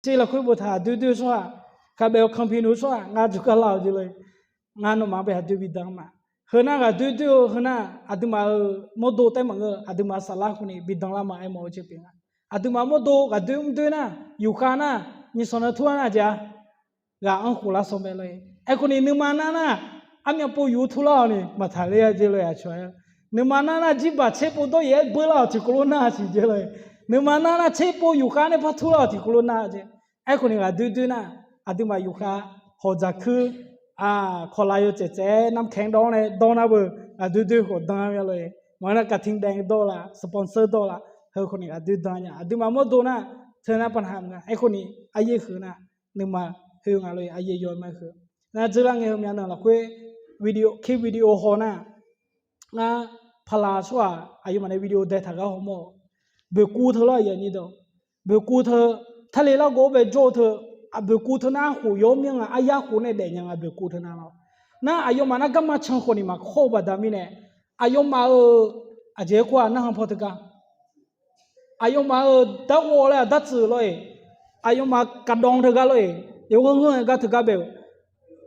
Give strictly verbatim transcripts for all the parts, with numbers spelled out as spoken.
Tser lafkhoer boftaq aqdoer doer-eu tsawrhaq, kaqbaef-eu kanqpiq nuf-eu tsawrhaq, ngar jawrgar lar-awq jeq lor-e. Ngar nawmaf-anr bae aqdoer bidan ma. Heu nar aqdoer doer-eu heu nar, aqduimaf-euq mawrdo taef maqngeur, aqduimaf saflar khawf ni bidan lar ma aermawf-eu jeq pyeuf nga. Aqduimaf mawrdo ghaqdoer mrdoer nar, yufkhav nar, nyiqsanq nan tur-a nar jeq-a, ghaq anr khof lar sawr mae lor-e. Aerkhawf ni nuima nar nar, armyav pov yuf-eu turlar-awq ni maqtaq ler-a jeq lor-e, aqcawq-aer. Nuima nar nar jirbaq tser pov dawr yaef-aer beular-awq tiqkawv lof nar siq jeq lor-e. Nuima nar nar tser pov yufkhav nae par turlar-awq tiqkawv lof nar jeq. Aerkhawf ni ghaqdoer doer nar, aqduimaf yufkhav hawq dzaq kuir, kawqlav yawtsaef tsaef-aer narkaeq-anr dawr-awr nae dawr nar beu, ghaqdoer doer khawf dan-a mya lor-e. Maqngeur nar kating daev dawr la, sponsor dawr la, heu khawf ni ghaqdoer dan nya. Aqduimaf mawrdo nar, teu nar paqnaq nga. Aerkhawf ni aryaer huiq nar, nuima khoer nga lor-e, aryaer yaw-aer ma-aer huiq. Nar dzeurlar ngae heu myavnuiq lafkhoer video, kir video haw nar, ngar paqlaq tsawrhaq aqyawfmaf nae video dae taq gar hawmawr-awq. Boeqkuv teu lar-aq, boeqkuv teu, tarle larghov-awr bae jawr-eu teu, boeqkuv teu nar khof yawr myanr nga, aryar khof nae daef nya nga boeqkuv teu nar lawr. Nar aqyawfmaf nar garma can khawf ni maqkawr-eu baqda mirnae, aqyawfmaf-euq aqjeq-aer kur-aq narhaq paw teugar, aqyawfmaf-euq darghov laer aqdartsuif lor-eq, aqyawfmaf kaqdawq teugar lor-eq, yawghanr ghanr-aer gar teugar bae-eu,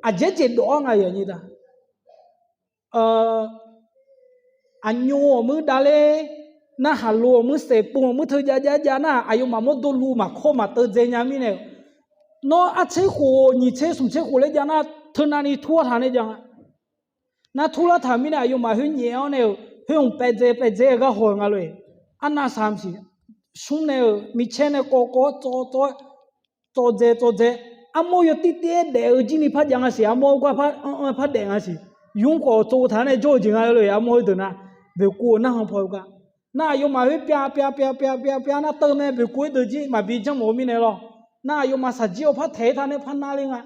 aqjeq jeq dawf-ar nga yaqnyir da. Aqnyo-awq muir davler, narhaq lo-awq muir saef pov-awq muir teujav jav jav nar, aqyawfmaf mawrdo lu maqkawr maqteuvdzae nya mirnae-euq, nawr artser khof nyiq tser smq tser khof laer jav nar, teunav ni turlar taq nae jav nga. Nar turlar taq mirnae aqyawfmaf khoer nyaef-awr nae-euq khoer hmq paevdzae paevdzae-eu gar haw-eu nga lor-eq. Arnav saq maqsiq, smr nae-euq micaer nae kawv kawv-awr tsawv tsawv-aer tsawv dzae tsawv dzae, armawr yawtir tir-aer daef-eu jir ni par jav nga siq, armawr gar par anr anr-aer par daef nga siq, yur khawf tsov taq-aer nae jawr-eu jeq nga lor-eq, armawr khoerdeuq nar, boeqkuv-eu narhaq paw-eu gar. Nar aqyawfmaf khoer pyav pyav pyav pyav pyav pyav nar teuv nae boeqkuv khoerdeuq jir maqbi janrmawf-eu mirnae lawr. Nar aqyawfmaf saqjir-awr par taeq-aer taq nae par nar ler nga.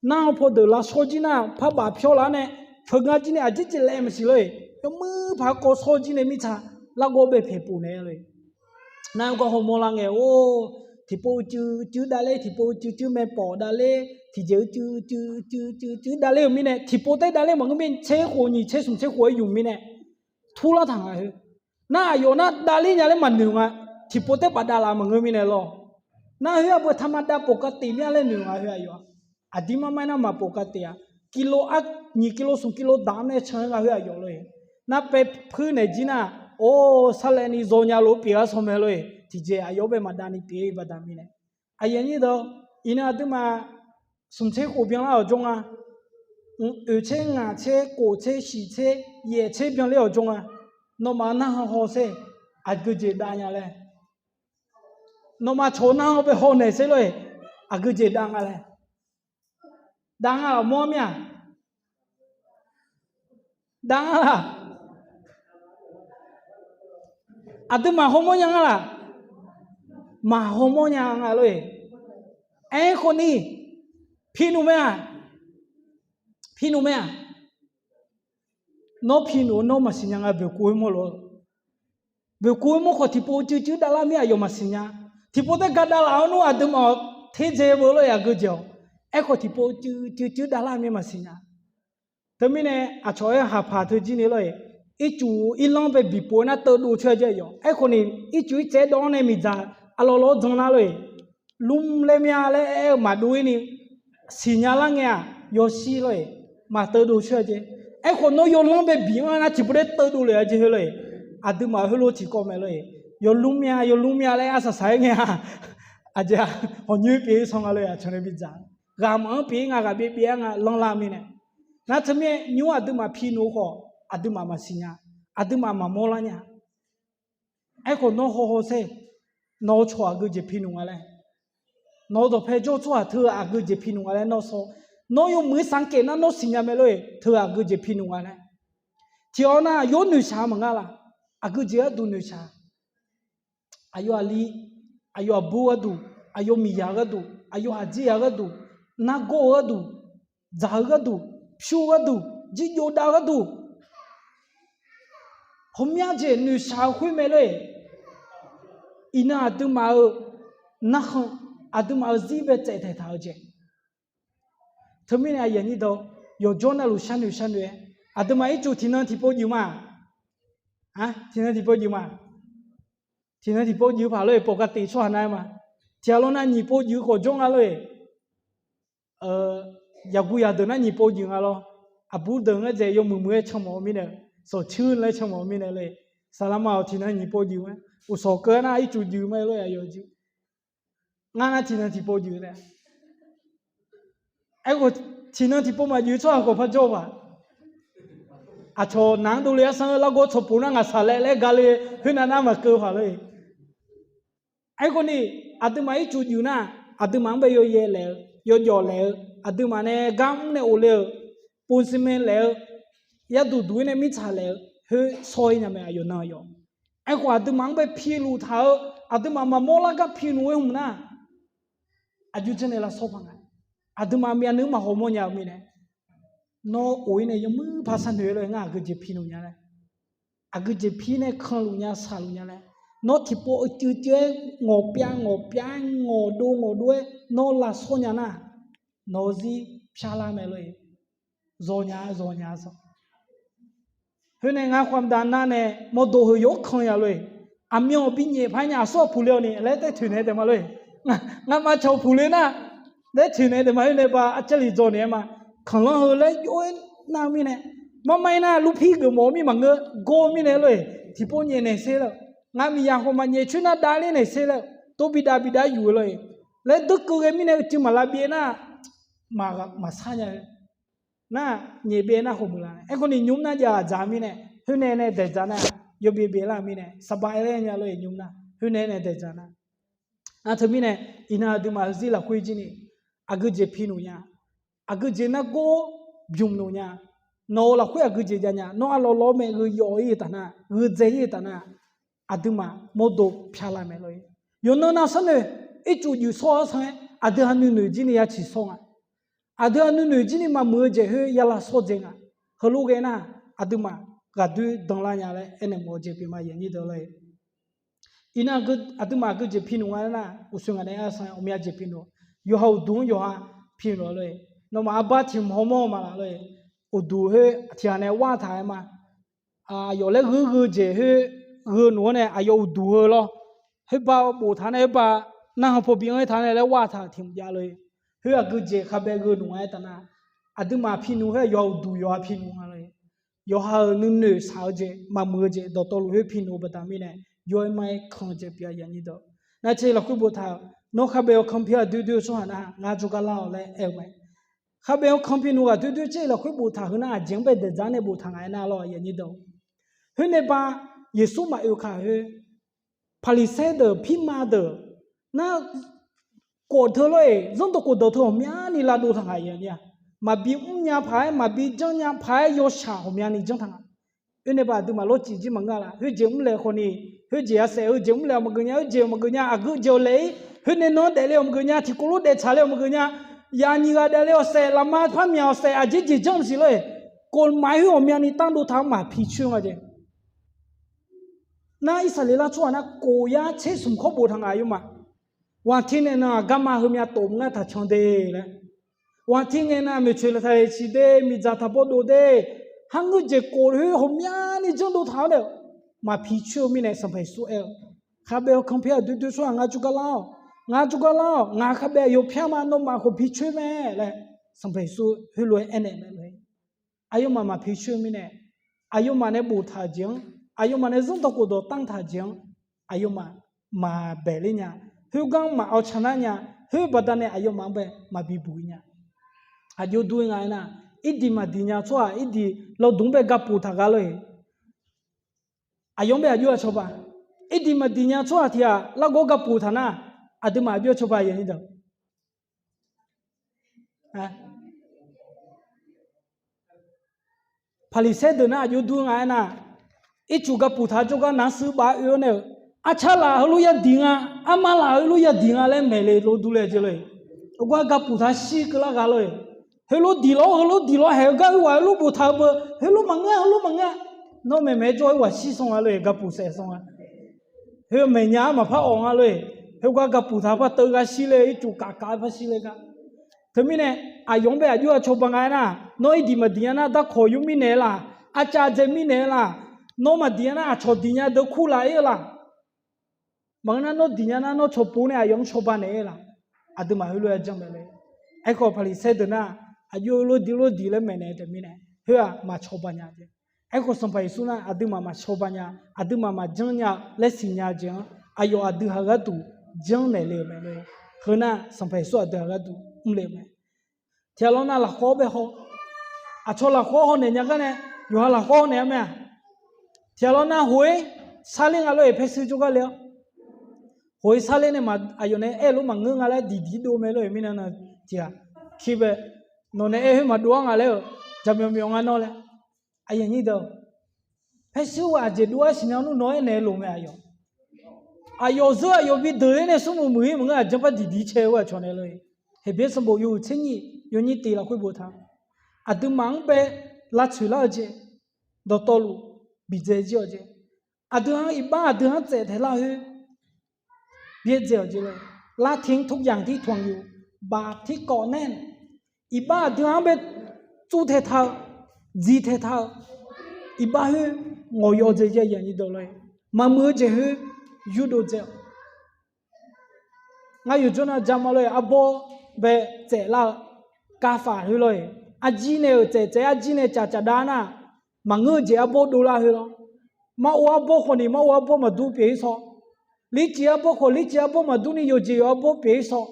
Narhaq paw deuq lavshawr jir nar par baf pyawr laf-awr nae, peuq nga jir nae aqjeq jeq laev maqsiq lor-eq, yawmuir paq-aer kawv shawr jir nae mirtsaq larghov-awr bae paeq puf naeq lor-eq. Nar-aer gar hawmawr lar ngae, or, tiqpov uicuiv cuiv davler, tiqpov uicuiv cuiv mae pawf davler, tiqjeq uicuiv cuiv cuiv cuiv cuiv davler-euq mirnae, tiqpov taef davler maqngeur mirnae, tser khof nyiq tser smq tser khof-aer yuf mirnae, turlar taq nga khoer. Nar aqyawf nar davler nya laer maqnoeq nga, tiqpov taef bafdav laf maqngeur mirnae lawr. Nar khoer aqbur taqma dav pov kav tif mir-a laer noeq nga khoer aqyawf-a. Aqdir mar mar nar maqpov kav tif-a. Kilo ar nyiq kilo smq kilo daq-anr nae can-aer nga khoer aqyawf lor-eq. Nar paepuir naeq jir nar, or, sarlaevni zaw nya lof pyeuf-aer shawr mae lor-eq. Tiqjeq aqyawf-anr bae maqdav ni pyeuf-ir baqda mirnae. Aqyuif aqnyir dawq, iqnan aqduimaf smq tser khof byanlar-awq jawr nga. Oeq tser ngaq tser kof tser shiq tser yaef tser byanler-awq jawr nga. Nawmaf narhaq haw sher, aqgeu jeq dav nya laer. Nawmaf cawq narhaq bae haw naeq sher lor-eq, aqgeu jeq dav nga laer. Dav nga-aq mawr mir-aq, dav nga-aq, aqduimaf hawmawr nya nga laf? Maqhawmawr nya nga lor-eq. Aerkhawf ni, pi nmq mae-aq, pi nmq mae-aq, nawr pi nmq-eu nawr maqsiq nya nga boeqkuv khoermawr lof-eu. Boeqkuv khoermawr khawf tiqpov cuiv cuiv davlar mir aqyawf maqsiq nya. Tiqpov taef ga dav laf-awr nmr aqduimaf-awq terdzae beu lor-eq aqgeu jeq-awq. Aerkhawf tiqpov cuiv cuiv cuiv davlar mir maqsiq nya. Teumirnae aqcawq-aer haqpaq teu jir ni lor-eq, ircuf irlanr bae biqpov-aer nar teuvdov coer-a jeq aqyawf. Aerkhawf ni ircuf irtsaev-aer dawv-anr nae miqdzaq arlawr lawr dzan nar lor-eq, lmr laer mya laer aer-eu maqdov-ir ni siqnya lar ngae-aq yawshir lor-eq, maqteuvdov coer-a jeq. Aerkhawf nawr yawlanr bae biq-anr nar tiqpov taef teuvdov lef-a jeq heu lor-eq, aqduimaf heulof tiqkawv mae lor-eq, yawlmr mya yawlmr mya laer arsaq saq-aer ngae-aq, aqjeq-aq hawqnyoer pyeuf-ir sanr nga lor-eq, aqcawq nae bidzaq ghaqmaf-anr pyeuf-ir nga ghaqbyaev byaev-aer nga lanrlar mirnae. Nar teumirnae nymr aqduimaf pi nmq-eu khawf aqduimaf maqsiq nya, aqduimaf maqmawr lar nya. Aerkhawf nawr hawhaw sher, nawq-eu cawq aqgeu jeq pi nmq nga laer, nawq-eu dawqpae jawr-eu tsawrhaq teu aqgeu jeq pi nmq nga laer nawr sawr. Nawr yawmuiq-ir sanqkaef nar nawr siqnya mae lor-eq, teu aqgeu jeq pi nmq nga laer. Tiq-awr nar yawr noeqshaq maqnga laf? Aqgeu jeq gharduq noeqshaq. Aqyawf aqli, aqyawf aqbur gharduq, aqyawf miqyaq gharduq, aqyawf aqjeqyaq gharduq, nargawr-eu gharduq, dzaq-eu gharduq, pyur-eu gharduq, jirjov dav-eu gharduq, ghawqmya jeq noeqshaq-eu khoer mae lor-eq. Iqnan aqduimaf-euq narkhan, aqduimaf-euq zir bae tsaevtaeq taq-eu jeq. Teumirnae aqyuif aqnyir dawq, yawqjawr navluf sharnoeq sharnoeq-aer, aqduimaf ircuf tiqnan tiqpov juif ma. A, tiqnan tiqpov juif ma. Tiqnan tiqpov juif paq lor-eq, pov kav tif tsawrhaq nav-aer ma. Tiqghaq lawr nar nyiq pov juif khawf jawr nga lor-eq. Yaqguv yaqdeuq nar nyiq pov juif nga lawr. Aqbur deuq ngar dzaeq yawmuiq muiq-aer canmawf-eu mirnae, sawqcuir laer canmawf-eu mirnae lor-eq. Saqlaqma-awq tiqnan nyiq pov juif-aer, uqsawq keuv-aer nar ircuf juif ma lor-eq, aqyawf jeq. Ngar nar tiqnan tiqpov juif taef. Aerkhawf, tiqnan tiqpov maqjuif tsawrhaq khawf par jawr-eu paq. Aqcawq naq-anr dovle arsanr-eu largawr tsawqpuf nar ngaqsaq laev laer gale, khoernav nar maqkeuv paq lor-eq. Aerkhawf ni, aqduimaf ircuf juif nar, aqduimaf-anr bae yawyaev laef-eu, yawjawf laef-eu, aqduimaf nae gar mr nae of le-euq, pov sinmae laef-eu, yarduq duq-ir nae mirtsaq laef-eu, khoer shawr-ir nya mae, aqyawf nan yawf. Aerkhawf, aqduimaf-anr bae piluf taq-eu, aqduimaf maqmawr lar gar piluf-aer hmq nar, aqjox janrnaeq lavsawr paq nga. Aqduimaf myavnuiv-anr maqhaw mawrnya-eu mirnae, nawr of-ir nae yawmuiq par sharnoeq-aer lor-eq, ngar aqgeujeq piluf nya laer. Aqgeujeq pir nae kanluf nya, shaqluf nya laer. Nawr tiqpov uicuiv cuiv-aer ngawqpyav ngawqpyav-aer ngawqdov ngawqdov-aer nawr lavsawr nya nar, nawq-eu zir pyar lar mae lor-eq. Zawnya zawnya zawq. Khoernae ngar khawf mqdav nar nae mawrdo heu yawr kan ya lor-eq. Aqmyan bi nyaef par nya, aqsur-aq puqle-awq ni laer taer toeqnaeq taef ma lor-eq. Ngamaf cawq puqle nar, laer toeqnaeq taef ma. Khoernae ba arcarli dzaw naeq-aer ma. Kanqlanr heu laer jov-aer nar-eu mirnae, marmar-ir nar lurpir geufmawf-eu mir maqngeur, gawr-eu mirnae lor-eq. Tiqpov nyaef naeq ser lar-eu, ngar miqya khawf maqnyaef coer nar davler naeq ser lar-eu, tov bidav bidav yuf-eu lor-eq. Laer deur keuv ghae mirnae uicuiv maqlav byaev nar, maqshar nya-eu. Nar, nyaef byaev nar khawf muiqlaf. Aerkhawf ni nymr nar jav ghaq dzaq mirnae, khoernae nae daeq dzaq nar, yawbyaev byaev lar mirnae saqbav-aer laer nya lor-eq, nymr nar khoernae nae daeq dzaq nar. Nar teumirnae, iqnan aqduimaf heuzir lafkhoer jir ni, aqgeujeq piluf nya, aqgeujeq nargawr bymq luf nya, nawq-euq lafkhoer aqgeujeq jav nya, nawr arlawr lawr mae, gheu yawf-ir-eu taf nar, gheu dzae-ir-eu taf nar, aqduimaf mawrdo pyar lar mae lor-eq. Yawqnan nav sharnoeq, ircuf juif sawr-awr sanr-aer aqdui-aq nuinoeq jir ni ya ciq sawr nga. Aqdui-aq nuinoeq jir ni maqmuiq-eu jeq khoer ya lavsawr dzae nga. Heulof ghae nar, aqduimaf ghaqdoer danlar nya laer aernaeq mawf-eu jeq pyeuf ma, aqnyir deuq lor-eq. Iqnan aqduimaf aqgeujeq piluf nga nar, uqshoe ngaq nae arsar ghawqmya jeq piluf, yawqha uqduq-anr yawqha piluf lor-eq. Nawmaf arbar tiq hawmawr-eu ma laf lor-eq. Uqduq khoer tiqghaq nae war taq-aer ma. Aqyawf laer gheu gheu jeq khoer gheu nmr-awr nae aqyawf uqduq heu lawr. Khoerbar boftaq nae khoerbar narhaq paw bi anr-aer taq nae laer war taq tiq hmq jav lor-eq. Khoer aqgeujeq khabae gheu nmr nga-aer taf nar, aqduimaf piluf khoer yawqha uqduq yawqha piluf nga lor-eq. Yawqha-euq nuinoeq shaq-eu jeq, maqmuiq-eu jeq dawqtawvluf khoer piluf-eu baqda mirnae, yaw-aer mar-aer kan-eu jeq pyeuf-a, aqnyir deuq. Nar tser lafkhoer boftaq-euq, nawr khabae-awr kanr pir ghaq doer doer-eu tsawrhaq nar, ngar jawrgar lar-awq laer aer-eu mae. Khabae-awr kanr pir nmr ghaq doer doer tser lafkhoer boftaq heu nar, aqjeq-anr bae daeq dzaq nae boftaq nga-aer nar lawr, aqnyir deuq. Khoer nae ba, Yeqsur maqoe kaq khoer, Paqliqsaer deuq, pirma deuq, nar, khof teu lor-eq, zanrdawq khofdawq teu ghawqmyani lavdov taq nga-a. Maqbi mrnya paq-aer, maqbi janrnya paq-aer yawshaq ghawqmyani janr taq nga. Oe nae ba aqduimaf lawrcif jir maqngeur-a laf. Khoerjeq mrlaeq khawf ni, khoerjeq-a saef, khoerjeq mrlaeq-awq maqgeuf nya, khoerjeq-awq maqgeuf nya, aqgeujeq-awq laeq-ir, khoer nae nan-anr daefle-awq maqgeuf nya, tiqkov lof daef tsaqle-awq maqgeuf nya, yaqnyiq ghaq daefle-awq saef, lafma parmyaq awq saef, aqjeq jeq janr siq lor-eq. Khof maqaer khoer ghawqmyani tardov taq-anr maqpi coer nga jeq. Nar Irsaqleqlav tsawrhaq nar khof yar tser smq kawr boftaq nga aqyawfmaf. Waqtir ngae nan aqgarma heumya tof ngar taq can de laer. Waqtir ngae nan maeqtsoeq laqtaq laeqsiq de, miqdzaq taq bawdov de. Har ngeur jeq khof khoer ghawqmyani janrdov taq-awr nae, maqpi coer-eu mirnae Sanqpaq Yeqsur aer-eu, khabae-awr kanr pir ghaq doer doer tsawrhaq ngar jawrgar lar-awq. Ngar jawrgar lar-awq. Ngaq khabae aqyawf pyar ma, nawmaf khawf pi coer mae laer Sanqpaq Yeqsur heulof-aer aernaeq mae lor-eq. Aqyawfmaf maqpi coer-eu mirnae, aqyawfmaf nae boftaq-euq jeq-anr, aqyawfmaf nae zanrdawq khofdawq tanrtaq-euq jeq-anr, aqyawfmaf maqbaeq ler nya. Khoergar maqawq caq nar nya. Khoer baqdanae aqyawfmaf-anr bae maqbi buq-ir nya. Aqjox dur-ir nga aernar, irdiq maqdiq nya tsawrhaq irdiq lawdmq-anr bae gapuf taq gar lor-eq. Aqyawf-anr bae aqjox-a cawba. Irdiq maqdiq nya tsawrhaq tiq ghaq largawr gapuf taq nar, aqduimaf aqjox-a cawba ya-ir deuq. Paqliqsaer deuq nar aqjox dur nga aernar, ircuf gapuf taq jawrgar naqsur baf oe-awr nae-euq, arcar laf heulof yadiq nga, armar laf heulof yadiq nga laer maeqle lor dur laer jeq lor-eq. Heugar gapuf taq shir keuvlar ghaq lor-eq. Heulof diq lawr, heulof diq lawr, haeq-eu gar oerwaq heulof boftaq-eu beu, heulof maqngeur, heulof maqngeur. Nawr maeqmaeq jawr oerwaq shir sanr nga lor-eq, gapuf saef sanr nga. Heu maeqnya-anr maqpar awq nga lor-eq. Heugar gapuf taq par teuv gar shir ler, ircuf kafkav-aer par shir ler gar. Teumirnae, aqyawf-anr bae aqjox-a cawba nga aernar, nawr irdiq maqdiq nya nar darkawq yur mirnae laq, arcav dzae mirnae laq, nawr maqdiq nya nar aqcawq diq nya deuq kur laf-ir-eu laq. Maqngeur nar nawr diq nya nar nawr cawqpov nae aqyawf-anr cawba naeq-aer laf. Aqduimaf heulof-aer janrnaeq le. Aerkhawf Paqliqsaer deuq nar aqjox-eu lordiq lordiq laer maeqnaeq-eu taef mirnae, khoer-aq maq cawba nya jeq. Aerkhawf Sanqpaq Yeqsur nar aqduimaf maq cawba nya, aqduimaf maq janr nya laer siqnya-eu jeq-anr aqyawf aqdui haq gharduq janrnaeq le-euq mae lor. Heu nar Sanqpaq Yeqsur aqdui haq gharduq mrle-euq mae. Tiqghaq lawr nar lafkhawr bae haw. Aqcawq lafkhawr hawnaeq nya gar nae, yawqha lafkhawr hawnaeq-a mae-aq. Tiqghaq lawr nar hoq-ir sarler nga lor-eq, paer shuir jawrgar le-awr. Hoq-ir sarler nae maq aqyawf nae aer lof maqngeur nga laer diqdiq dov mae lor-eq, mirnae na tiqghaq. Kirbae, nawq nae aer khoer maqdov-ar nga laer-euq, jaqmyawf myawf nga nawr laer. Aqyuif aqnyir deuq, paer shuir-eu aqjeq dov-ar siqnya nmr nawq-aer naeq loq mae aqyawf. Aqyawf zeur aqyawf bi deuq-ir nae smrmuiq muiq-ir maqngeur, aqjanr par diqdiq cae-eu aqcawq nae lor-eq. Heqbyaer sanqbof yawhuiq tser nyiq yawnyir tiq lafkhoer boftaq, aqduimaf-anr bae lavtsoeq lar-eu jeq, dawqtawvluf bidzae jir-awq jeq, aqdui-anr iqbax aqdui-anr tsaef taeq lar khoer byaerdzae-awq jeq lor. และทิ้งทุกอย่างที่ถ่วงอยู่ บาปที่เกาะแน่น iqbax aqdui-anr bae tsuv taeq taq-eu, dziq taeq taq-eu, iqbax khoer ngawqyaw dzae ya yaf ni deuq lor-eq. Maqmuiq-eu jeq khoer yurdov dzae-awq. Ngar yawqjawr nav jama lor-eq, arbawr bae tsaef lar-eu, kavfaq khoer lor-eq. Arjir nae-euq tsaef tsaef arjir nae caf caf dav nar, maqngeur-eu jeq arbawr dovlar khoer lor. Mar ov arbawr khawf ni mar ov arbawr maqdur pyeuf-ir saw. Lircif arbawr khawf lircif arbawr maqdur ni yawqjeq yawq arbawr pyeuf-ir saw.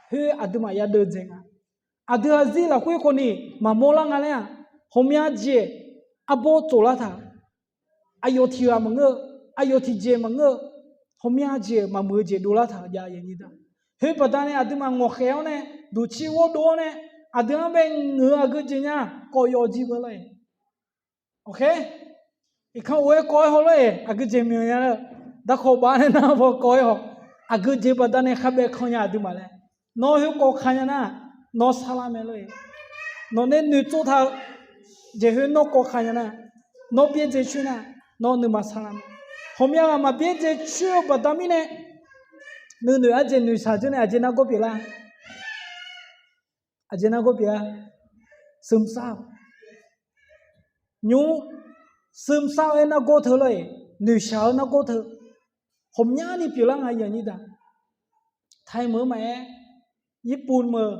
Khoer aqduimaf yadeuv dzaeq nga. Aqdui aqzir lafkhoer khawf ni maqmawr lar nga laer-aq, ghawqmya jeq arbawr tsoflar taq. Aqyawf tiq ghaq maqngeur-eu, aqyawf tiqjeq maqngeur-eu, ghawqmya jeq maqmuiq-eu jeq dovlar taq-euq jav-eu yaf nyir deuq. Khoer baqdanae aqduimaf ngawqkhaeq-awr nae duqcir ghawrdov-awr nae aqdui-anr bae ngeur-eu aqgeujeq nya kawv yawf jir beu lor-eq. Awq khaer, iqkanr of-aer kawv-aer haw lor-eq, aqgeujeq myanq nya laer-eu, darkawq baf nae nar paw kawv-aer haw, aqgeujeq baqdanae kharbaev kannya aqduimaf laer. Nawr khoer kawv ka nya nar, nawr sarlar mae lor-eq. Nawq nae noeqtsov taq-eu jeq khoer nawr kawv ka nya nar, nawr byaerdzae coer nar, nawr nuima sarlar mae. Ghawqmya ghaq maq byaerdzae coer-eu baqda mirnae, nuinoeq aqjeq noeqshaq dzeur nae aqjeq nargawr pyeuflar Aqjeq nargawr pyeuf-a, ซึมเศร้า. Nymr ซึมเศร้า-aer nargawr teu lor-eq, noeqshaq-eu nargawr teu. Ghawqmyani pyeuflar nga yaf nyir daq. Thaimeuq-eu maqaer, Yirpuf meuq,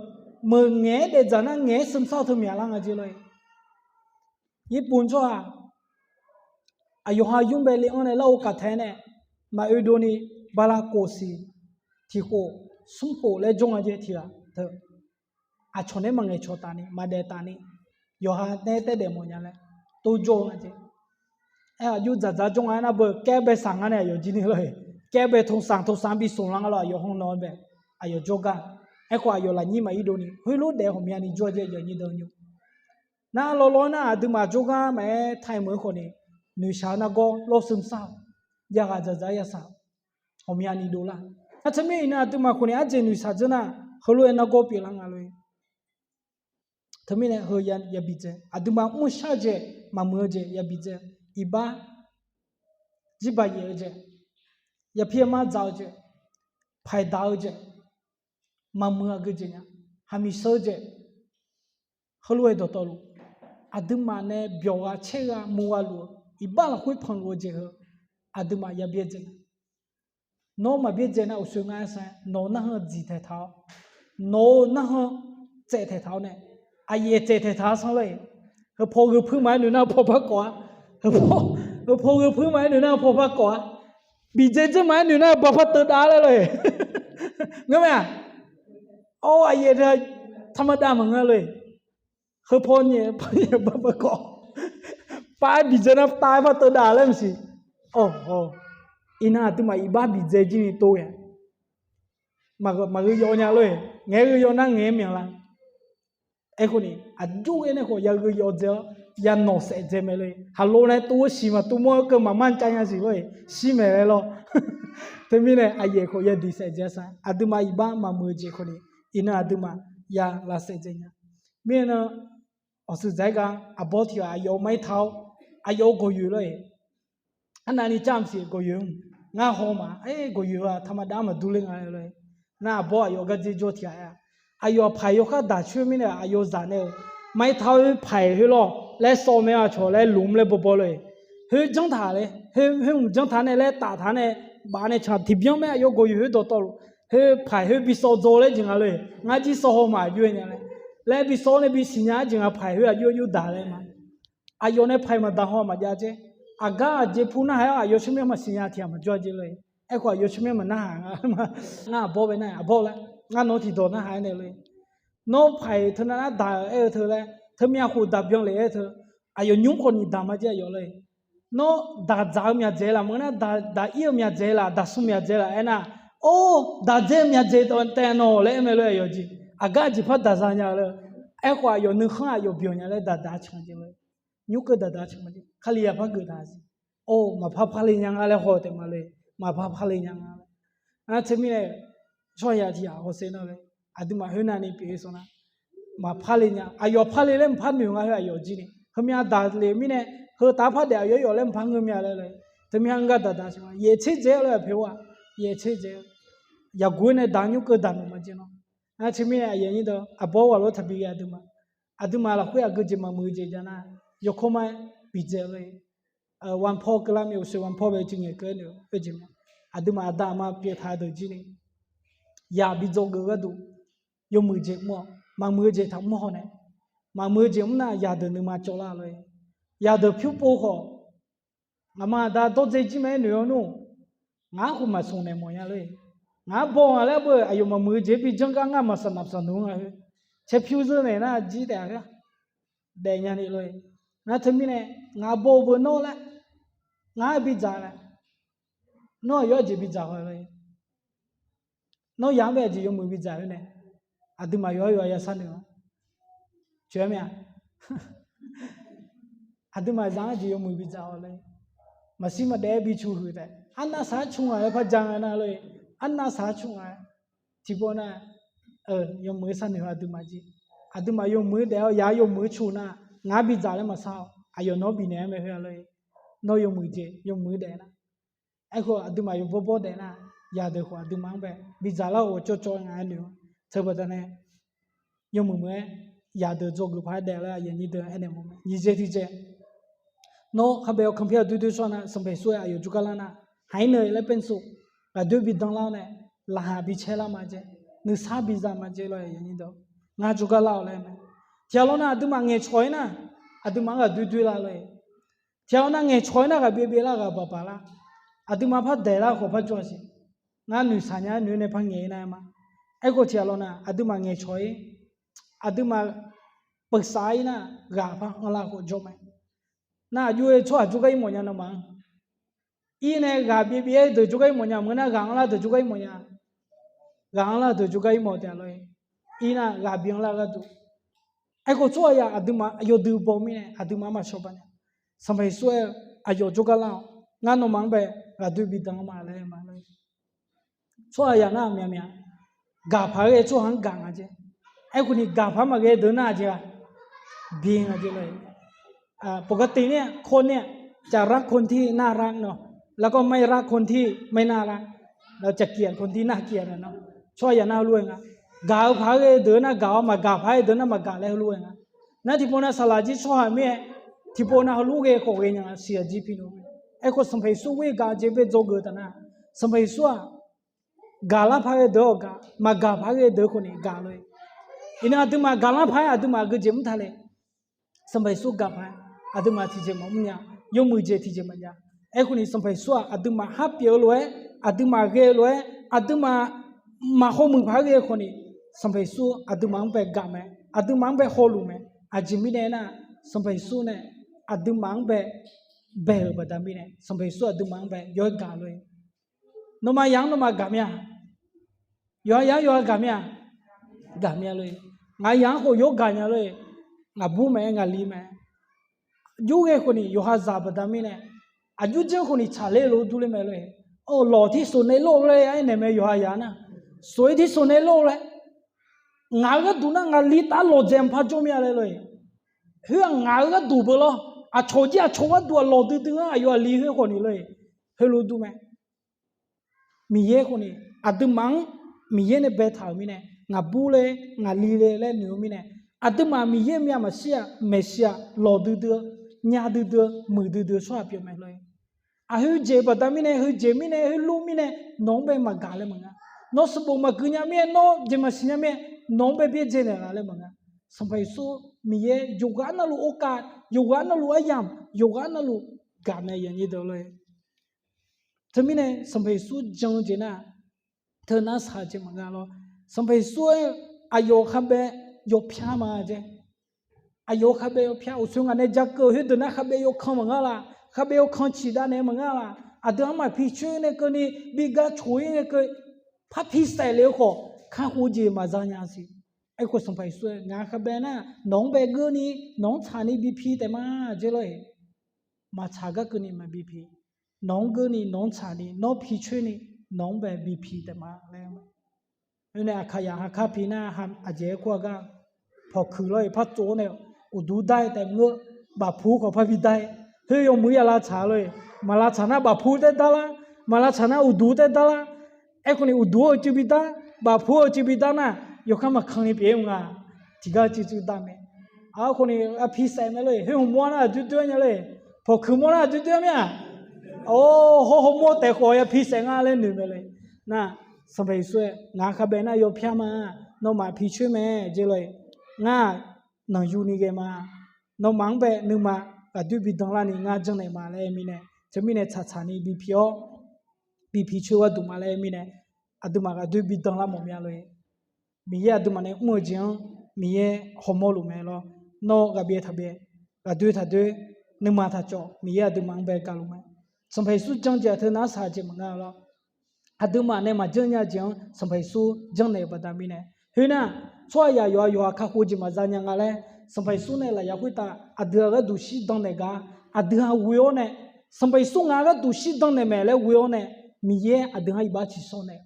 meuq ngaeq-aer daefdzaq nar ngaeq-aer ซึมเศร้า teu myaqlar nga jeq lor-eq. Yirpuf tsawrhaq aqyawf ha ymr bae le-anr nae lar-eu kaqtae nae, maqoe dov ni, bala khof siq, tiq khof, smr khof laer jawr nga jeq tiq ghaq teu. Aqcawq nae maqngaeq cawq taf ni, maqdaef taf ni, yawqha nae taer daef mawf nya laer, tov jawr-eu nga jeq. Aer, aqjox dzaqdzaq jawr nga aernar beu, kaer bae saq ngar nae aqyawf jir ni lor-eq. Kaer bae โทรศัพท์ โทรศัพท์ bi smq lar nga lor, aqyawf hmq nawq-eu bae, aqyawf jawrgar. Aerkhawf aqyawf lafnyir maqir dov ni, heulof daef-eu ghawqmyani jawr jeq yaf nyir deuq nymr. Nar lawrlawr nar aqduimaf jawrgar maqaer, thaimeuq-eu khawf ni, noeqshaq-eu nargawr lawr ซึมเศร้า, yaghaq dzaqdzaq yasaq, ghawqmyani dovlar. Nar teumirnae iqnan aqduimaf khawf ni arjeq noeqshaq dzeur nar, heulof-aer nargawr pyeuflar nga lor-eq. Teumirnae heu ya, yabi dzae, aqduimaf mrshar-eu jeq, maqmuiq-eu jeq yabi dzae, iqbax, jirbaq yaef-eu jeq, yapir yamar dzaq-eu jeq, paiq daq-eu jeq, maqmuiq aqgeujeq nya, haqmiq sheu-eu jeq, heulof-aer dawqtawvluf, aqduimaf nae byawq gha caer gha muv gha luf-eu, iqbax lafkhoer panq luf-eu jeq heu, aqduimaf ya byaerdzae nga. Nawr maq byaerdzae nar uqshoe ngar-aer sanr-aer, nawq-eu narhaq dziq taeqtaq-awr, nawq-eu narhaq tsaev taeqtaq-awr nae, aqyaef tsaev taeqtaq-awr sanr lor-eq. Heupaw gheu puir maqaer noeq nar heupaw par kawf-a. Heupaw, heupaw gheu puir maqaer noeq nar heupaw par kawf-a. Bifdzae dzeur maqaer noeq nar heupaw par teudav laer lor-eq. Ngeurmae-aq, awr aqyaef teu, ธรรมดา maqngeur lor-eq. Heupaw nyaef par nyaef bar par kawf, par-aer bifdzae nar tav-aer par teudav laer maqsiq. Iqnan aqduimaf iqbax bifdzae jir ni tov-a. Maqgheu yawv nya lor-eq, ngaeq-aer gheu yawv nar ngaeq-aer myanq lar. Aerkhawf ni aqjox-aer nae khawf ya gheu yawv dzae-awr, ya nawq saef dzae mae lor-eq. Haqlo nae tov-eu siq maqtov mawr-aer keuv maqmanr cav nya siq lor-eq, shir maeq laer lawr. Teumirnae aqyaef khawf ya diq saef dzae-a sar, aqduimaf iqbax maqmuiq-eu jeq khawf ni, iqnan aqduimaf ya lav saef dzae nya. Mirnan, awqshuif dzaq-aer gar aqbawr tiq ghaq aqyawf-eu mar-ir ta-awr, aqyawf-eu gawqyoeq lor-eq. Arnavni car maqsiq gawqyoeq-anr, ngar haw ma, aer gawqyoeq-aq ธรรมดา maqdur ler nga lor-eq. Nar aqbawr aqyawf gardzer jawr tiq ghaq-aer-a, aqyawf paiq yawkhav daq coer mirnae aqyawf zaq nae-euq mar-ir ta-awr paiq khoer lawr laer sawv mae-a cawq laer lmq laer bawbaw lor-eq. Khoer janr taq laer, khoer hmq janr taq nae laer taf taq nae baf nae canq tiqbyan mae, aqyawf gawqyoeq khoer dawqtawvluf, khoer paiq khoer bi sawv dzaw laer jeq nga lor-eq, ngar jir sawv haw ma aqjox-aer nya laer, laer bi sawv nae bi siqnya-aer jeq nga, paiq khoer aqjox aqjox daq laer ma. Aqyawf nae paiq maqdaq haw maqjav dzaer. Aqgar aqjeq pu narhaq-aer aqyawf tsawrmyanr maqsiqnya tiq ghaq maqjawr-a jeq lor-eq. Aerkhawf aqyawf tsawrmyanr maqnarhaq nga. Ngar aqbawr bae nar-aq, aqbawr laer, ngar nawq tiqdawq narhaq-aer nae lor-eq. Nawr paiq teunav nar daq-eu aer-eu teu laer, teumyav khof daq byan lef-aer teu, aqyawf nymr khawf ni daq ma jeq aqyawf lor-eq. Nawr daq dzaq-eu myaqdzaeq laf maqngeur nar, daq ir-eu myaqdzaeq laf, daq smq myaqdzaeq laf aernar, or, daq dzae-eu myaqdzaeq taef nawq laer aer mae lor-eq aqyawf jeq. Aqgar jeqpar daq za nya-eu lor. Aerkhawf aqyawf nuikhanr aqyawf byawq nya laer daqdaq-a canq jeq lor. Nymr keuv daqdaq-a canq jeq, Kalizaq par geuf taq siq. Or, maqpar parle nya nga laer haw taef ma lor-eq, maqpar parle nya nga laer. Nar teumirnae tsawrhaq tiq ghaq hawsher nar lor-eq, aqduimaf khoernav ni pyeuf-eu sanr nar, maqpar le nya. Aqyawf parle laer maqpar noeq nga, heu aqyawf jir ni. Heumyav daqle-eu mirnae, heu taf-aer par daef aqyawf yawf laer maqpar ngeur mya laer lor-eq. Teumyav-anr gar daqdaq-a canq, yaeq tser dzae-awr lor-eq aqpoeq-aq, yaeq tser dzae-awr, yaqguq-aer nae daq nymr keuv daqnmq ma jeq nawr. Nar teumirnae aqyawf nyir dawq aqbawr ghaq lof taqbi ghae aqduimaf. Aqduimaf lafkhoer aqgeujeq maqmuiq-eu jeq jav nar, yawkawr ma-aer bidzae lor-eq. Wanpaw keuvlar mir-euq, uqshoe wanpaw bae-eu jeq ngaeq keuv-aer noeq-eu jeq mae. Aqduimaf aqda aqma pyeuf taq-eu deuq jir ni, yaq bi dzawgeuf-eu gharduq, yawmuiq jeq mr-awq. Maqmuiq-eu jeq taqmr haw nae, maqmuiq-eu jeq mr nar yaqdeuq nuima cawvlar lor-eq. Yaqdeuq pyur pov khawf, ngaqma aqda dawrdzae jir mae-aer noeq-awr nmr, ngaq-anr khof maqsmq naeq mawf nya lor-eq. Ngaq-anr baw nga laer beu aqyawf maqmuiq-eu jeq-aer bi janr gar ngar maqsaq naq maqsaq naq nga heu. Caer pyur zeur naeq nar jir taef-a daef nya ni lor-eq. Nar teumirnae ngaq baw-eu beu nawr laer, ngar-aer bidzaq laer, nawr aqyawf-aer jeq bidzaq haw lor-eq. Nawr yaq-anr bae aqjeq yawmuiq bidzaq-eu nae, aqduimaf yawqha yawqha ya sharnoeq-awr, coeq-aer mae-a. Aqduimaf zaq-anr jeq yawmuiq bidzaq-awq laer, maqshir maqdaef-aer bi cu huiq taef. Arnav saq-aer cu ngaq-aer par ja nga nar lor-eq. Arnav saq-aer cu ngaq-aer tiqpov nar, yawmuiq-aer sharnoeq-eu aqduimaf jeq. Aqduimaf yawmuiq-aer daef-awr yaq-anr yawmuiq-aer cu nar, ngaq-anr bidzaq laer maqshar-awq. Aqyawf nawr bifnaeq-aer mae khoer-a lor-eq. Nawr yawmuiq jeq yawmuiq-aer daef nar, aerkhawf aqduimaf yawbawr bawr daef nar, yaqdeuq khawf aqduimaf-anr bae bidzaq lar-awq cawvcawv ngaq-aer noeq-awr teu baqdanae yawmuiq muiq-aer yaqdeuq dzawgeuf paq-aer daef laer aqyuif aqnyir deuq aernaeq mawf mae. Nyiq jeq tiq jeq, nawr kharbae-awr kanpir aqdui dui sawr nar, Sanqpaq Yeqsur-aer aqyawf jawrgar lar nar, หายเหนื่อย laer เป็นสุข, ghaqdoer bi dan lar-awr nae, laqkhaq bi caer lar ma jeq, nuisar bi za ma jeq lor-eq. Ngar jawrgar lar-awq laer mae. Tiq ghaq lawr nar aqduimaf ngaeqcawq-ir nar, aqduimaf-anr ghaqdoer doer lar lor-eq. Tiq ghaq lawr nar ngaeqcawq-ir nar ghaqbyav byav lar ghaq baq baq lar, aqduimaf par daeq lar khawf par jawr-a siq. Ngar noeqshaq nya-aer noeq-aer nae par ngaeq-ir nar-aer ma. Aerkhawf tiq ghaq lawr nar aqduimaf ngaeqcawq-ir, aqduimaf peuqsaf-ir nar, ghaq par anrlar khawf jawr mae. Nar aqjox-aer tsawrhaq jawrgar ir mawf nya nawmaf-anr. Ir nae ghaq byav byav-aer deuq jawrgar ir mawf nya maqngeur nar, ghaq anrlar deuq jawrgar ir mawf nya. Ghaq anrlar deuq jawrgar ir mawf taef-a lor-eq. Ir nar ghaq bi anrlar gharduq. Aerkhawf tsawrhaq yaq aqduimaf yawdui baw mirnae aqduimaf-anr maqshawr baq nya. Sanqpaq Yeqsur-aer aqyawf jawrgar lar-awq. Ngar nawmaf-anr bae ghaqdoer bi dan ma laer ma lor-eq. Tsawrhaq yaq nar myaq myaq, gaq paq-aer ghae tsawrhaq-anr gaq nga jeq. Aerkhawf ni gaq paq-aer maqghae deuq nar-aq jeq-a, bi nga jeq lor-eq. ปกติเนี่ย คนเนี่ย จะรักคนที่น่ารักเนาะ แล้วก็ไม่รักคนที่ไม่น่ารัก เราจะเกลียดคนที่น่าเกลียดอะเนาะ tsawrhaq yaq nar heulof-aer nga. Gaq-eu paq-aer ghae deuq nar gaq-awr, maqgaq paq-aer deuq nar maqgaq laer heulof-aer nga. Nar tiqpov nav saqlaq jir tsawrhaq mir-aer, tiqpov nav heulof ghae khawf ghae nya siq-aq jir pi-a. Aerkhawf Sanqpaq Yeqsur ghoer gaq jeq bae dzawgeuf taf nar, Sanqpaq Yeqsur-aq, gaqlar paq ghae deuq-awq gaq, maqgaq paq ghae deuq khawf ni gaq lor-eq. Iqnan aqduimaf gaqlar paq-aer aqduimaf aqgeujeq mr taq le. Sanqpaq Yeqsur gaq paq-aer aqduimaf tiqjeq maqmr nya, yawmuiq jeq tiqjeq maqjav. Aerkhawf ni Sanqpaq Yeqsur-aq aqduimaf har pyeuf-eu lof-aer, aqduimaf ghae-eu lof-aer, aqduimaf maqhaw muiq paq-aer ghae khawf ni, Sanqpaq Yeqsur aqduimaf-anr bae gaq mae, aqduimaf-anr bae hawluf mae. Aqjeq mirnae aernar, Sanqpaq Yeqsur nae aqduimaf-anr bae bae-euq baqda mirnae, Sanqpaq Yeqsur aqduimaf-anr bae yawr gaq lor-eq. Nawmaf yaq-anr nawmaf gaq mir-a? Yawqha yaq-anr yawqha gaq mir-a? Gaq mir-a lor-eq. Ngaq yaq-anr khawf yawr gaq nya lor-eq. Ngaq bur mae, ngaq li mae. Jur ghae khawf ni yawqha zaq baqda mirnae, aqjur janr khawf ni tsaqler lof dur ler mae lor-eq. Awq, lawq tir soq nae lor laer aernaeq mae yawqha yaq nar. Soq-ir tir soq nae lor laer. Ngaq-eu gharduq nar ngaq li taf lawqdzaeq maqpar jawr mir-a laer lor-eq. Khoer-aq ngaq-eu gharduq beu lawr. Aqcawq jir aqcawq gharduq-aq lawq duidui-anr aqyawf aqli khoer khawf ni lor-eq. Heulof dur mae. Miqyaer khawf ni aqduimaf-anr Miqyaer nae baetaq-euq mirnae, ngaq bur ler ngaq li le laer noeq-eu mirnae, aqduimaf Miqyaer myav maqshir-aq maeqshi-aq lawq duidui-eu, nya duidui-eu, muiq duidui-eu tsawrhaq pyeuf mae lor-eq. Aqheu jeq baqda mirnae, heujeq mirnae, heulof mirnae, nawq-anr bae maqgaq laer maqnga. Nawr sanqbof maqgui nya mirnae, nawr jeq maqsiq nya mirnae, nawq-anr bae byaerdzae naeqlaf laer maqnga. Sanqpaq Yeqsur Miqyaer yawqghaq navluf orkav, yawqghaq navluf aryamq, yawqghaq navluf gaq mae, aqnyir deuq lor-e. Teumirnae Sanqpaq Yeqsur jan-eu jeq nar, teu nar shaq jeq maqnga lor. Sanqpaq Yeqsur-aer aqyawf khabae yawpyar ma jeq. Aqyawf khabae yawpyar, uqsoer ngaq nae jakeuv khoerdeuq nar khabae yawkan maqnga laf, khabae yawkan ciq dav naeq maqnga laf, aqdui-anr maqpi coer nae keuvni, bi gar coq-ir nae keuv, parpi saef le-eu khawf, kakhof jeq maqza nya siq. Aerkhawf Sanqpaq Yeqsur-aer, ngaq khabae nar nawq-anr bae geurni, nawq-anr tsaqni bipi taef ma jeq lor-e. Maqtsaq gar keuvni maqbi pi. Nawq-anr geurni, nawq-anr tsaqni, nawr pi coer ni, nawq-anr bae bipi taef ma laer. Oe nae aqkaqyaq ha kar pi nar, aqjeq-aer kur-a gar, pawqkuiq lor-e par tsov-awr nae, uqduq dar-aer taef mr-eu, bafpu khawf par bi dar-aer, khoer yawmuiq ya lavtsaq lor-e, maq lavtsaq nar bafpu taer dar lar, maq lavtsaq nar uqduq taer dar lar. Aerkhawf ni uqduq-eu cuiv bi dar, bafpu-eu cuiv bi dar nar, yawkhav maqkanni pyeuf-ir nga. Tiqgar cuiv cuiv dar mae. Aerkhawf ni yapi saef mae lor-e, khoer hmq mawr nar aqjox jox-aer nya lor-e, pawqkuiq mawr nar aqjox jox-aer mir-aq. Or, hawr hawmawr taef khawf yapi saef nga laer noeq mae lor-e. Nar, Sanqpaq Yeqsur-aer, ngaq khabae nar yawpyar ma, nawmaf pi coer mae jeq lor-e. Ngar nanqyuni ghae ma. Nawmaf-anr bae nuima ghaqdoer bi dan larni ngar janrnaeq ma laer aer mirnae, teumirnae tsaqtsaqni bi pi-awr, bi pi coer gharduq ma laer aer mirnae, aqduimaf ghaqdoer bi dan lar mawf mya lor-e. Miqyaer aqduimaf nae mr-eu jeq-anr Miqyaer hawmawr luf mae lor. Nawr ghaqbyaev taqbyaev, ghaqdoer taqdoer, nuima taqcawv, Miqyaer aqduimaf-anr bae gaqluf mae. Sanqpaq Yeqsur jan jeq-aq teu nar shaq jeq maqnga lor. Aqduimaf nae maqjanr nya jeq-anr Sanqpaq Yeqsur janrnaeq-eu baqda mirnae, khoernar, tsawrhaqzaq yawqha yawqha kakhof jeq maqza nya nga laer, Sanqpaq Yeqsur nae lafyaq khoertav aqdui-aq gharduq shirdan naeq gar, aqdui-aq ghoe-awr nae, Sanqpaq Yeqsur ngaq-anr gharduq shirdan naeq mae laer ghoe-awr nae, Miqyaer aqdui-anr iqbax ciqshawr nae,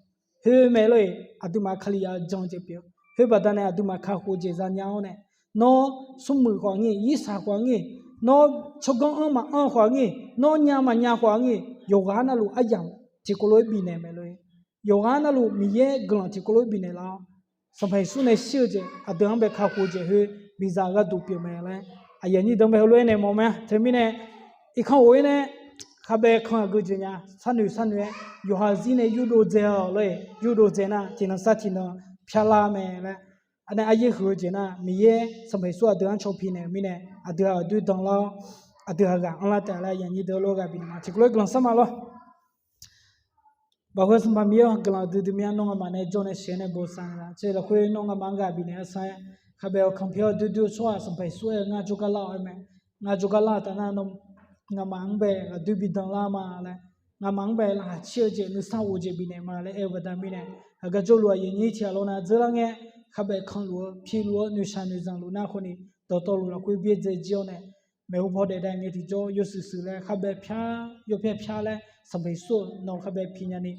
khoer mae lor-e. Aqduimaf Kalizaq-eu jan-eu jeq pyeuf-eu, khoer baqda nae aqduimaf kakhof jeq za nya-awr nae, nawr smrmuiq khawf-anr ngae, irsaq khawf-anr ngae, nawr tsawrganr anr maqanr khawf-anr ngae, nawr nya maqnya khawf-anr ngae, yawqghaq navluf aryamq tiqkawv lof-aer bifnaeq mae lor-e. Yawqghaq navluf Miqyaer guiqlanq tiqkawv lof-aer bifnaeq lar-awr, Sanqpaq Yeqsur nae shir-eu jeq aqdui-anr bae kakhof jeq khoer biza gharduq pyeuf mae laer, aqyuif aqnyir deuq-anr bae heulof-aer naeq mawf mae. Teumirnae irkanr of-ir nae khabae kan aqgeu jeq nya, sharnoeq sharnoeq-aer yawqha zir nae yurdov dzae-awq lor-e. Yurdov dzae nar tiqnan sar tiqnan pyarlar mae laer, anae aryaer huiq-eu jeq nar Miqyaer Sanqpaq Yeqsur aqdui-anr caw pi naeq-eu mirnae, aqdui-aq aqdoer dan lar-awr, aqdui-aq ghaq anrlar taef laer aqyuif aqnyir deuq-anr lof ghaq bifnaeq ma. Tiqkawv lof-aer guiqlanq sar ma lor. Baqhoe Sanqpaq Miqyaer-awr, guiqlanq duidui mya nawr ngamaf nae jawr nae sheuq-aer nae bosav naeqlaf. Tser lafkhoer nawr ngamaf-anr ghaq bifnaeq-awr sar-aer, khabae-awr kanpyaer-awr duidui-eu tsawrhaq Sanqpaq Yeqsur-aer ngar jawrgar lar-awq-aer mae. Ngar jawrgar lar-eu taf nar, ngamaf-anr bae ghaqdoer bi dan lar ma laer, ngamaf-anr bae laqkhaq caer-eu jeq nuisar of-eu jeq bifnaeq ma laer aer-eu baqda mirnae, haqgar jawrluf aqyuif aqnyir tiqghaq lawr nav dzeurlar ngae, khabae kanluf-eu piluf-eu noeqshaq noeqzanq luf nar khawf ni, dawqtawvluf lafkhoer byaerdzae jir-awr nae, maeqhu paw daef daef ngae tiqjawr yawshuif shuif laer khabae pyar yawpyar pyar laer Sanqpaq Yeqsur-euq nawq khabae pi nyani,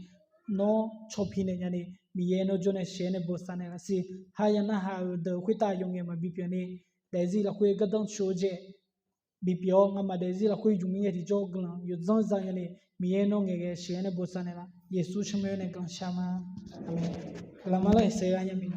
nawr caw pi naeq nyani, Miqyaer nawr jawr nae sheuq-aer nae bosav naeqlaf siq. Haya narhaq-euq deuq khoertav yawf ngaeq maqbi pyeuf ni, daefzir lafkhoer gardanr coq-eu jeq bipyeuf-awr, ngamaf daefzir lafkhoer yumq-ir ngae tiqjawr guiqlanq yawdzanr za nyani, Miqyaer nawr ngaeqghae sheuq-aer nae bosav naeqlaf. Yeqsur tsawrmyanr nae guiqlanq shar ma. Aqmeq. Guiqlanq ma lar-iq saeqghae nya miq.